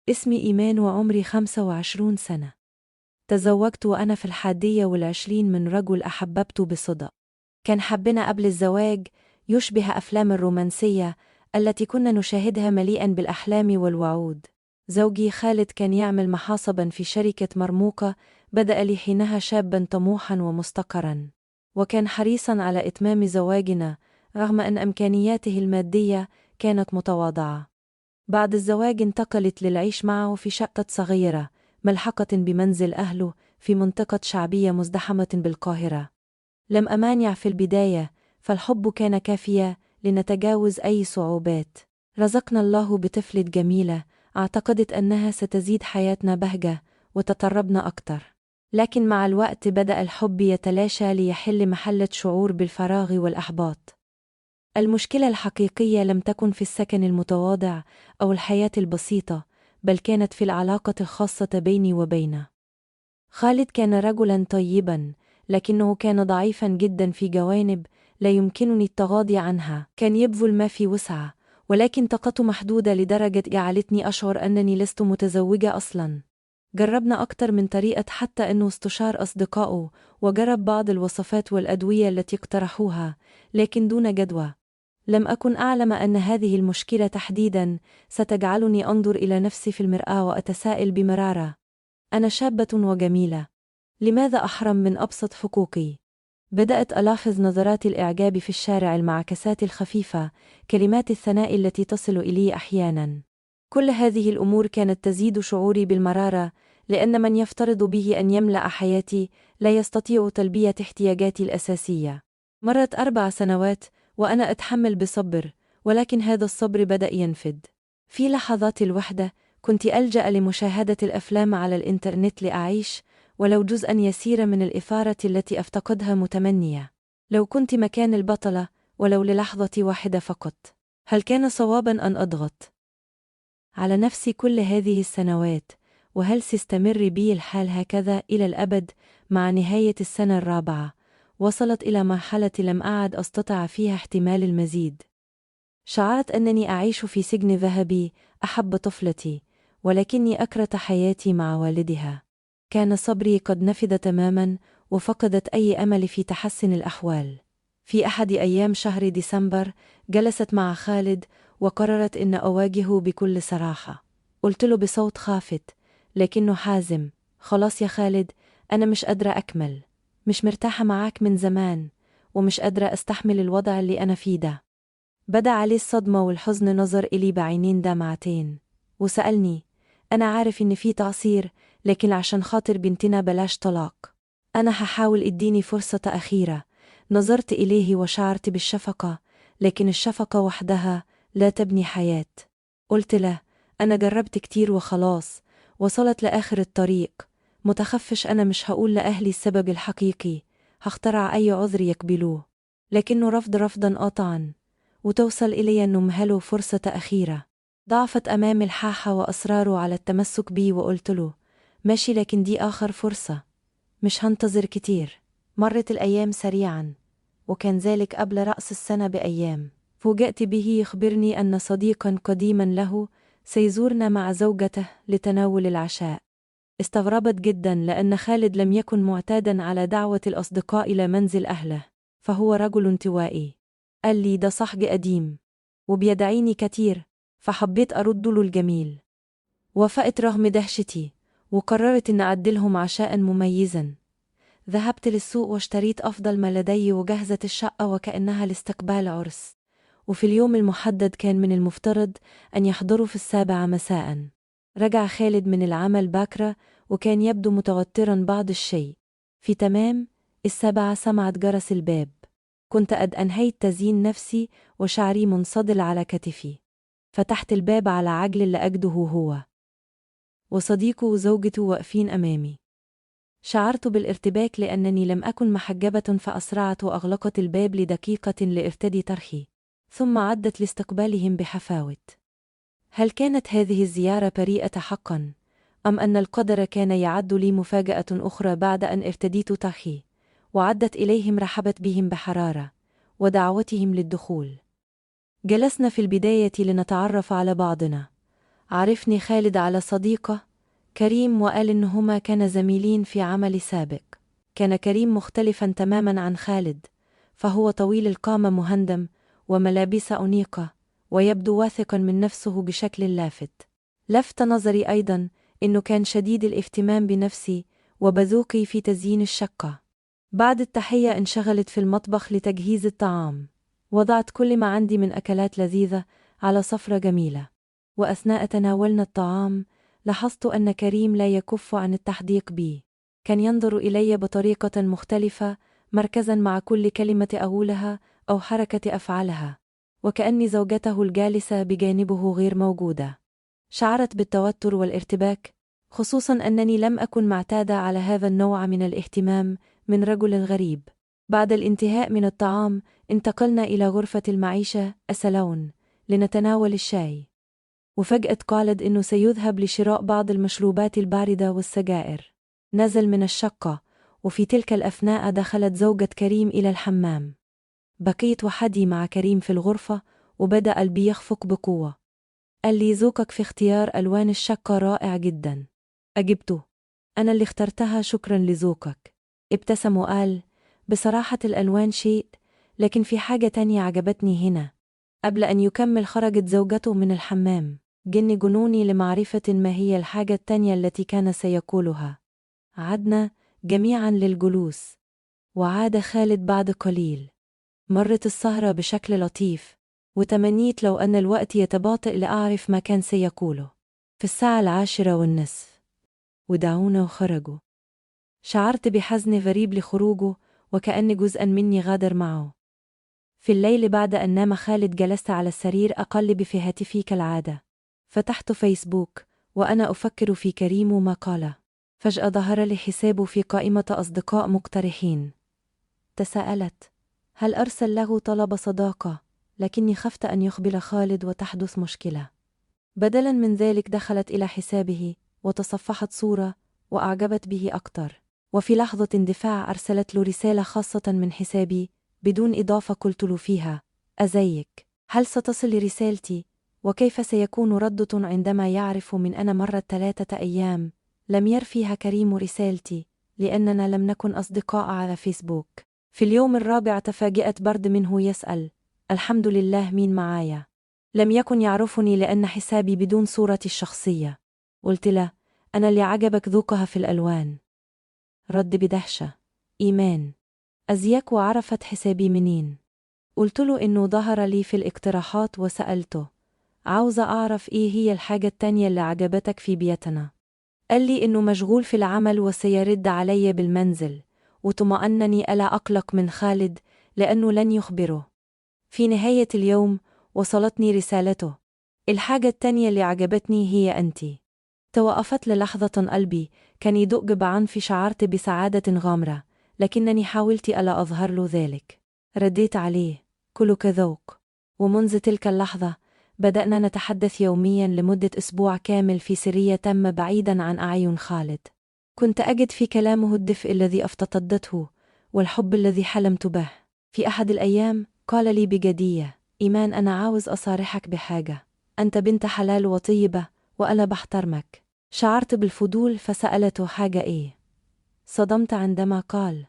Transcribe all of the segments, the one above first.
اسمي إيمان وعمري 25 سنة. تزوجت وأنا في 21 من رجل أحببته بصدق. كان حبنا قبل الزواج يشبه أفلام الرومانسية التي كنا نشاهدها مليئا بالأحلام والوعود. زوجي خالد كان يعمل محاسبا في شركة مرموقة، بدأ لي حينها شابا طموحا ومستقرا، وكان حريصا على إتمام زواجنا رغم أن إمكانياته المادية كانت متواضعة. بعد الزواج انتقلت للعيش معه في شقة صغيرة ملحقة بمنزل أهله في منطقة شعبية مزدحمة بالقاهرة. لم أمانع في البداية، فالحب كان كافيا لنتجاوز أي صعوبات. رزقنا الله بطفلة جميلة اعتقدت أنها ستزيد حياتنا بهجة وتقربنا أكتر، لكن مع الوقت بدأ الحب يتلاشى ليحل محل شعور بالفراغ والإحباط. المشكلة الحقيقية لم تكن في السكن المتواضع أو الحياة البسيطة، بل كانت في العلاقة الخاصة بيني وبينه. خالد كان رجلاً طيباً، لكنه كان ضعيفاً جداً في جوانب لا يمكنني التغاضي عنها. كان يبذل ما في وسعه، ولكن طاقته محدودة لدرجة جعلتني أشعر أنني لست متزوجة أصلاً. جربنا أكتر من طريقة حتى أنه استشار أصدقائه وجرب بعض الوصفات والأدوية التي اقترحوها، لكن دون جدوى. لم أكن أعلم أن هذه المشكلة تحديداً ستجعلني أنظر إلى نفسي في المرآة وأتساءل بمرارة: أنا شابة وجميلة، لماذا أحرم من أبسط حقوقي؟ بدأت ألاحظ نظرات الإعجاب في الشارع، المعاكسات الخفيفة، كلمات الثناء التي تصل إلي أحياناً. كل هذه الأمور كانت تزيد شعوري بالمرارة، لأن من يفترض به أن يملأ حياتي لا يستطيع تلبية احتياجاتي الأساسية. مرت 4 سنوات وأنا أتحمل بصبر، ولكن هذا الصبر بدأ ينفد. في لحظات الوحدة كنت ألجأ لمشاهدة الأفلام على الإنترنت لأعيش ولو جزءاً يسير من الإثارة التي أفتقدها، متمنية لو كنت مكان البطلة ولو للحظة واحدة فقط. هل كان صواباً أن أضغط على نفسي كل هذه السنوات؟ وهل سيستمر بي الحال هكذا إلى الأبد؟ مع نهاية السنة الرابعة وصلت إلى مرحلة لم أعد أستطع فيها احتمال المزيد. شعرت أنني أعيش في سجن ذهبي. أحب طفلتي، ولكني أكرهت حياتي مع والدها. كان صبري قد نفد تماما وفقدت أي أمل في تحسن الأحوال. في أحد أيام شهر ديسمبر جلست مع خالد وقررت أن أواجهه بكل صراحة. قلت له بصوت خافت لكنه حازم: خلاص يا خالد، أنا مش قادرة أكمل، مش مرتاحة معاك من زمان، ومش قادرة أستحمل الوضع اللي أنا فيه ده. بدأ عليه الصدمة والحزن، نظر إلي بعينين دامعتين وسألني: أنا عارف إن في تقصير، لكن عشان خاطر بنتنا بلاش طلاق. أنا هحاول، إديني فرصة أخيرة. نظرت إليه وشعرت بالشفقة، لكن الشفقة وحدها لا تبني حياة. قلت له: أنا جربت كتير وخلاص، وصلت لآخر الطريق. متخفش أنا مش هقول لأهلي السبب الحقيقي، هخترع أي عذر يقبلوه. لكنه رفض رفضا قاطعا، وتوصل إلي أنه مهله فرصة أخيرة. ضعفت أمام الحاحة وأصراره على التمسك بي، وقلت له: ماشي، لكن دي آخر فرصة، مش هنتظر كتير. مرت الأيام سريعا، وكان ذلك قبل رأس السنة بأيام. فوجئت به يخبرني أن صديقا قديما له سيزورنا مع زوجته لتناول العشاء. استغربت جدا لأن خالد لم يكن معتادا على دعوة الأصدقاء إلى منزل أهله، فهو رجل انطوائي. قال لي: ده صحج قديم وبيدعيني كتير، فحبيت أرد له الجميل. وافقت رغم دهشتي، وقررت أن أعدلهم عشاء مميزا. ذهبت للسوق واشتريت أفضل ما لدي، وجهزت الشقة وكأنها لاستقبال عرس. وفي اليوم المحدد كان من المفترض أن يحضروا في 7 مساء. رجع خالد من العمل باكرة وكان يبدو متوترا بعض الشيء. في تمام 7 سمعت جرس الباب. كنت قد أنهيت تزيين نفسي وشعري منصدل على كتفي. فتحت الباب على عجل لأجده هو وصديقه وزوجته واقفين أمامي. شعرت بالارتباك لأنني لم أكن محجبة، فأسرعت وأغلقت الباب لدقيقة لإرتدي طرحي، ثم عدت لاستقبالهم بحفاوة. هل كانت هذه الزيارة بريئة حقا؟ أم أن القدر كان يعد لي مفاجأة أخرى بعد أن ارتديت طرحي؟ وعدت إليهم، رحبت بهم بحرارة ودعوتهم للدخول. جلسنا في البداية لنتعرف على بعضنا. عرفني خالد على صديقه كريم وقال إنهما كان زميلين في عمل سابق. كان كريم مختلفا تماما عن خالد، فهو طويل القامة مهندم وملابس أنيقة ويبدو واثقا من نفسه بشكل لافت. لفت نظري أيضا إنه كان شديد الاهتمام بنفسي وبذوقي في تزيين الشقة. بعد التحية انشغلت في المطبخ لتجهيز الطعام. وضعت كل ما عندي من أكلات لذيذة على سفرة جميلة، وأثناء تناولنا الطعام لاحظت أن كريم لا يكف عن التحديق بي. كان ينظر إلي بطريقة مختلفة، مركزا مع كل كلمة أقولها أو حركة أفعلها، وكأني زوجته الجالسة بجانبه غير موجودة. شعرت بالتوتر والارتباك، خصوصا أنني لم أكن معتادة على هذا النوع من الاهتمام من رجل غريب. بعد الانتهاء من الطعام انتقلنا إلى غرفة المعيشة الصالون لنتناول الشاي، وفجأة قالت إنه سيذهب لشراء بعض المشروبات الباردة والسجائر. نزل من الشقة، وفي تلك الأثناء دخلت زوجة كريم إلى الحمام. بقيت وحدي مع كريم في الغرفة، وبدأ قلبي يخفق بقوة. قال لي ذوقك في اختيار ألوان الشقة رائع جدا. أجبته أنا اللي اخترتها، شكرا لذوقك. ابتسم وقال بصراحة الألوان شيء، لكن في حاجة تانية عجبتني هنا. قبل أن يكمل خرجت زوجته من الحمام. جنوني لمعرفة ما هي الحاجة التانية التي كان سيقولها. عدنا جميعا للجلوس، وعاد خالد بعد قليل. مرت السهرة بشكل لطيف، وتمنيت لو أن الوقت يتباطئ لأعرف ما كان سيقوله. في الساعة 10:30 ودعونا وخرجوا. شعرت بحزن غريب لخروجه، وكأن جزءا مني غادر معه. في الليل بعد أن نام خالد جلست على السرير أقلب في هاتفي كالعادة. فتحت فيسبوك وأنا أفكر في كريم وما قاله. فجأة ظهر لي حسابه في قائمة أصدقاء مقترحين. تساءلت هل أرسل له طلب صداقة، لكني خفت أن يقبل خالد وتحدث مشكلة. بدلا من ذلك دخلت إلى حسابه وتصفحت صورة وأعجبت به أكتر، وفي لحظة اندفاع أرسلت له رسالة خاصة من حسابي بدون إضافة. قلت له فيها أزيك، هل ستصل رسالتي؟ وكيف سيكون ردة عندما يعرف من أنا مرت 3 أيام لم يرفيها كريم رسالتي، لأننا لم نكن أصدقاء على فيسبوك. في اليوم الرابع تفاجأت برد منه يسأل الحمد لله مين معايا. لم يكن يعرفني لأن حسابي بدون صورتي الشخصية. قلت له أنا اللي عجبك ذوقها في الألوان. رد بدهشة إيمان أزيك وعرفت حسابي منين؟ قلت له إنه ظهر لي في الاقتراحات وسألته عاوزة أعرف إيه هي الحاجة التانية اللي عجبتك في بيتنا. قال لي إنه مشغول في العمل وسيرد علي بالمنزل، وطمأنني ألا أقلق من خالد لأنه لن يخبره. في نهاية اليوم وصلتني رسالته الحاجة التانية اللي عجبتني هي أنتي. توقفت للحظة، قلبي كان يدق بعنف. شعرت بسعادة غامرة، لكنني حاولت ألا أظهر له ذلك. رديت عليه كلك ذوق. ومنذ تلك اللحظة بدأنا نتحدث يوميا لمدة أسبوع كامل في سرية تامة بعيدا عن أعين خالد. كنت أجد في كلامه الدفء الذي افتقدته والحب الذي حلمت به. في أحد الأيام قال لي بجدية إيمان أنا عاوز أصارحك بحاجة، أنت بنت حلال وطيبة وأنا بحترمك. شعرت بالفضول فسألته حاجة إيه؟ صدمت عندما قال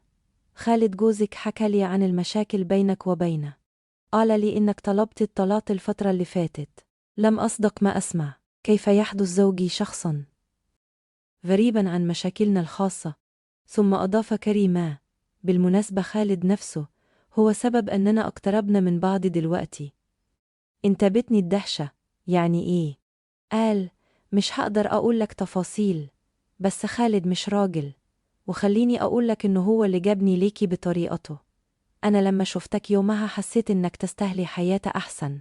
خالد جوزك حكى لي عن المشاكل بينك وبينه. قال لي إنك طلبت الطلاق الفترة اللي فاتت. لم أصدق ما أسمع. كيف يحدث زوجي شخصا غريبا عن مشاكلنا الخاصة؟ ثم أضاف كريما بالمناسبة خالد نفسه هو سبب أننا اقتربنا من بعض دلوقتي. انتابتني الدهشة. يعني إيه؟ قال مش هقدر أقول لك تفاصيل، بس خالد مش راجل، وخليني أقول لك إنه هو اللي جابني ليكي بطريقته. أنا لما شفتك يومها حسيت إنك تستاهلي حياة أحسن.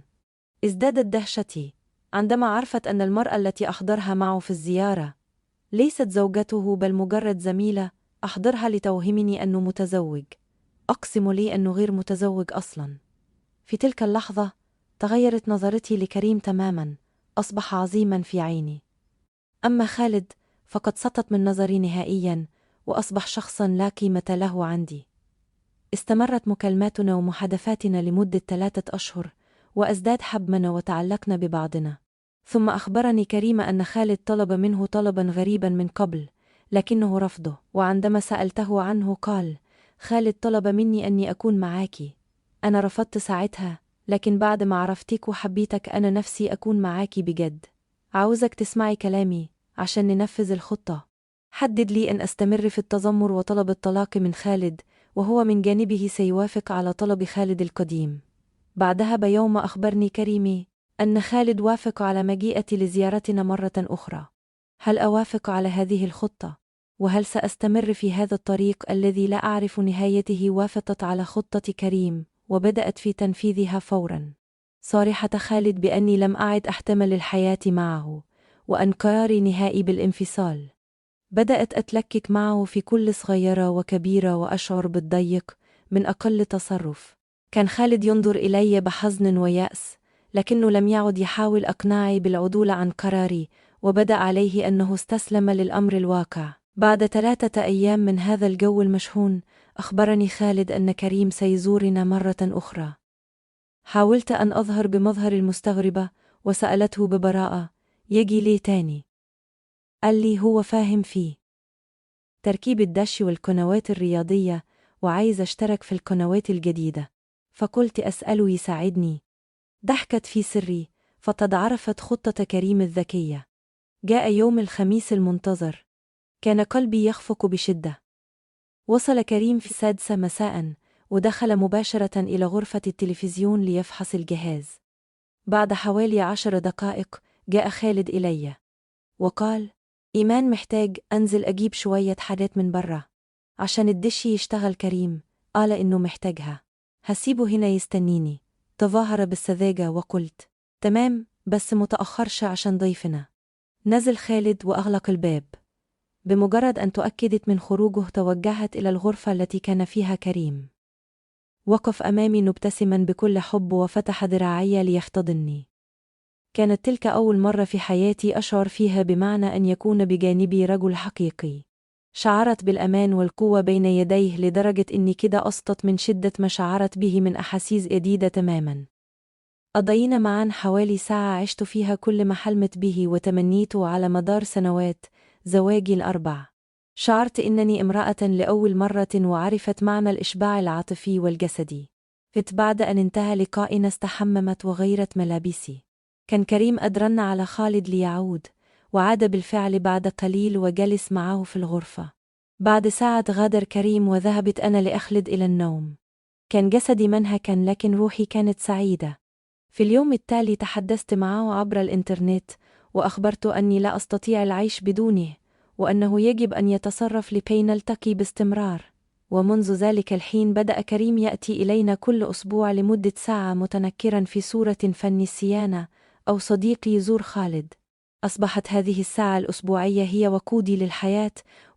ازدادت دهشتي عندما عرفت أن المرأة التي أحضرها معه في الزيارة ليست زوجته بل مجرد زميلة أحضرها لتوهمني أنه متزوج. أقسم لي أنه غير متزوج أصلا. في تلك اللحظة تغيرت نظرتي لكريم تماما، أصبح عظيما في عيني. أما خالد فقد سقط من نظري نهائيا وأصبح شخصا لا قيمة له عندي. استمرت مكالماتنا ومحادثاتنا لمدة 3 أشهر، وأزداد حبنا وتعلقنا ببعضنا. ثم أخبرني كريم أن خالد طلب منه طلبا غريبا من قبل، لكنه رفضه، وعندما سألته عنه قال: خالد طلب مني أني أكون معاكي. أنا رفضت ساعتها، لكن بعد ما عرفتك وحبيتك أنا نفسي أكون معاكي بجد. عاوزك تسمعي كلامي عشان ننفذ الخطة. حدد لي أن أستمر في التذمر وطلب الطلاق من خالد، وهو من جانبه سيوافق على طلب خالد القديم. بعدها بيوم أخبرني كريمي أن خالد وافق على مجيئتي لزيارتنا مرة أخرى. هل أوافق على هذه الخطة؟ وهل سأستمر في هذا الطريق الذي لا أعرف نهايته؟ وافقت على خطة كريم وبدأت في تنفيذها فورا. صارحة خالد بأني لم أعد أحتمل الحياة معه، وأن قراري نهائي بالانفصال. بدأت أتلكك معه في كل صغيرة وكبيرة وأشعر بالضيق من أقل تصرف. كان خالد ينظر إلي بحزن ويأس، لكنه لم يعد يحاول إقناعي بالعدول عن قراري، وبدأ عليه أنه استسلم للأمر الواقع. بعد 3 أيام من هذا الجو المشحون، أخبرني خالد أن كريم سيزورنا مرة أخرى. حاولت أن أظهر بمظهر المستغربة، وسألته ببراءة: يجي ليه تاني؟ قال لي هو فاهم فيه تركيب الدش والقنوات الرياضية، وعايز اشترك في القنوات الجديدة. فقلت أسأله يساعدني. ضحكت في سري، فتعرفت خطة كريم الذكية. جاء يوم الخميس المنتظر. كان قلبي يخفق بشدة. وصل كريم في 6 مساء، ودخل مباشرة إلى غرفة التلفزيون ليفحص الجهاز. بعد حوالي 10 دقائق جاء خالد إلي وقال: إيمان، محتاج أنزل أجيب شوية حاجات من برا عشان الدش يشتغل. كريم قال إنه محتاجها، هسيبه هنا يستنيني. تظاهر بالسذاجة وقلت: تمام، بس متأخرش عشان ضيفنا. نزل خالد وأغلق الباب. بمجرد أن تأكدت من خروجه توجهت إلى الغرفة التي كان فيها كريم. وقف أمامي مبتسما بكل حب وفتح ذراعي ليحتضنني. كانت تلك أول مرة في حياتي أشعر فيها بمعنى أن يكون بجانبي رجل حقيقي. شعرت بالأمان والقوة بين يديه لدرجة إني كده أسقط من شدة ما شعرت به من أحاسيس جديدة تماما. قضينا معا حوالي ساعة عشت فيها كل ما حلمت به وتمنيته على مدار سنوات زواجي ال4. شعرت إنني امرأة لأول مرة وعرفت معنى الإشباع العاطفي والجسدي. بعد أن انتهى لقائنا استحممت وغيرت ملابسي. كان كريم أدرن على خالد ليعود، وعاد بالفعل بعد قليل وجلس معه في الغرفة. بعد ساعة غادر كريم وذهبت أنا لأخلد إلى النوم. كان جسدي منهكا لكن روحي كانت سعيدة. في اليوم التالي تحدثت معه عبر الإنترنت، وأخبرت أني لا أستطيع العيش بدونه، وأنه يجب أن يتصرف لكي نلتقي باستمرار. ومنذ ذلك الحين بدأ كريم يأتي إلينا كل أسبوع لمدة ساعة متنكرا في صورة فني الصيانة أو صديقي يزور خالد. أصبحت هذه الساعة الأسبوعية هي وقودي للحياة،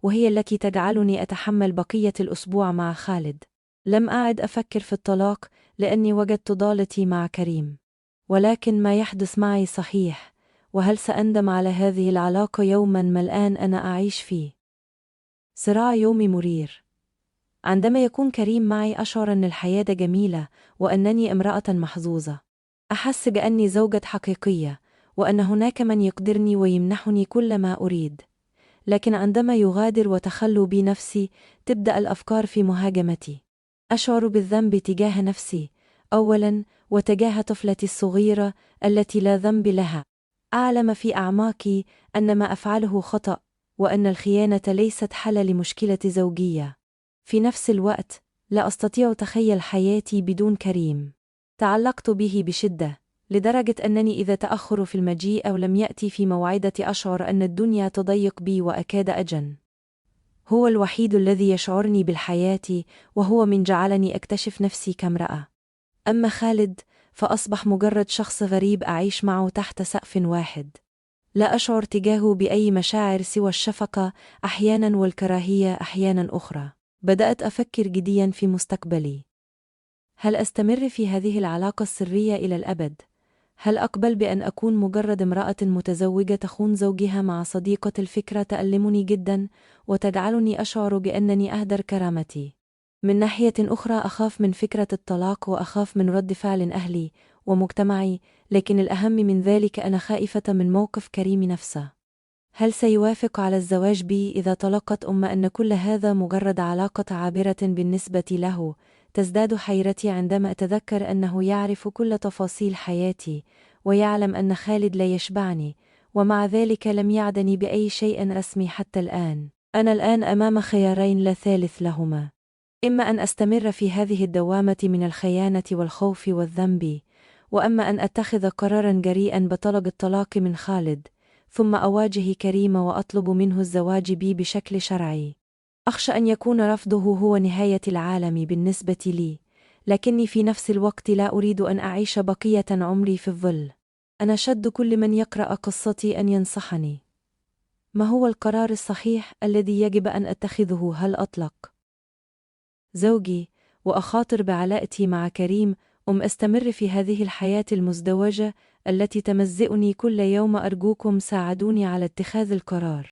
وهي التي تجعلني أتحمل بقية الأسبوع مع خالد. لم أعد أفكر في الطلاق لأني وجدت ضالتي مع كريم. ولكن ما يحدث معي صحيح، وهل سأندم على هذه العلاقة يوما ما الآن أنا أعيش فيه؟ صراع يومي مرير. عندما يكون كريم معي أشعر أن الحياة جميلة وأنني امرأة محظوظة. أحس بأني زوجة حقيقية، وأن هناك من يقدرني ويمنحني كل ما أريد. لكن عندما يغادر وتخلو بي نفسي تبدأ الأفكار في مهاجمتي. أشعر بالذنب تجاه نفسي أولا، وتجاه طفلتي الصغيرة التي لا ذنب لها. أعلم في أعماقي أن ما أفعله خطأ، وأن الخيانة ليست حل لمشكلة زوجية. في نفس الوقت لا أستطيع تخيل حياتي بدون كريم. تعلقت به بشدة، لدرجة أنني إذا تأخر في المجيء أو لم يأتي في موعدتي أشعر أن الدنيا تضيق بي وأكاد أجن. هو الوحيد الذي يشعرني بالحياة، وهو من جعلني أكتشف نفسي كامرأة. أما خالد فأصبح مجرد شخص غريب أعيش معه تحت سقف واحد. لا أشعر تجاهه بأي مشاعر سوى الشفقة أحيانا والكراهية أحيانا أخرى. بدأت أفكر جديا في مستقبلي. هل أستمر في هذه العلاقة السرية إلى الأبد؟ هل أقبل بأن أكون مجرد امرأة متزوجة تخون زوجها مع صديقة؟ الفكرة تألمني جدا وتجعلني أشعر بأنني أهدر كرامتي. من ناحية أخرى أخاف من فكرة الطلاق، وأخاف من رد فعل أهلي، ومجتمعي، لكن الأهم من ذلك أنا خائفة من موقف كريم نفسه. هل سيوافق على الزواج بي إذا تلقت أن كل هذا مجرد علاقة عابرة بالنسبة له؟ تزداد حيرتي عندما أتذكر أنه يعرف كل تفاصيل حياتي، ويعلم أن خالد لا يشبعني، ومع ذلك لم يعدني بأي شيء رسمي حتى الآن. أنا الآن أمام خيارين لا ثالث لهما: إما أن أستمر في هذه الدوامة من الخيانة والخوف والذنب، وأما أن أتخذ قراراً جريئاً بطلب الطلاق من خالد، ثم أواجه كريم وأطلب منه الزواج بي بشكل شرعي. أخشى أن يكون رفضه هو نهاية العالم بالنسبة لي، لكني في نفس الوقت لا أريد أن أعيش بقية عمري في الظل. أنا شد كل من يقرأ قصتي أن ينصحني. ما هو القرار الصحيح الذي يجب أن أتخذه؟ هل أطلق زوجي وأخاطر بعلاقتي مع كريم، أستمر في هذه الحياة المزدوجة التي تمزقني كل يوم؟ أرجوكم ساعدوني على اتخاذ القرار.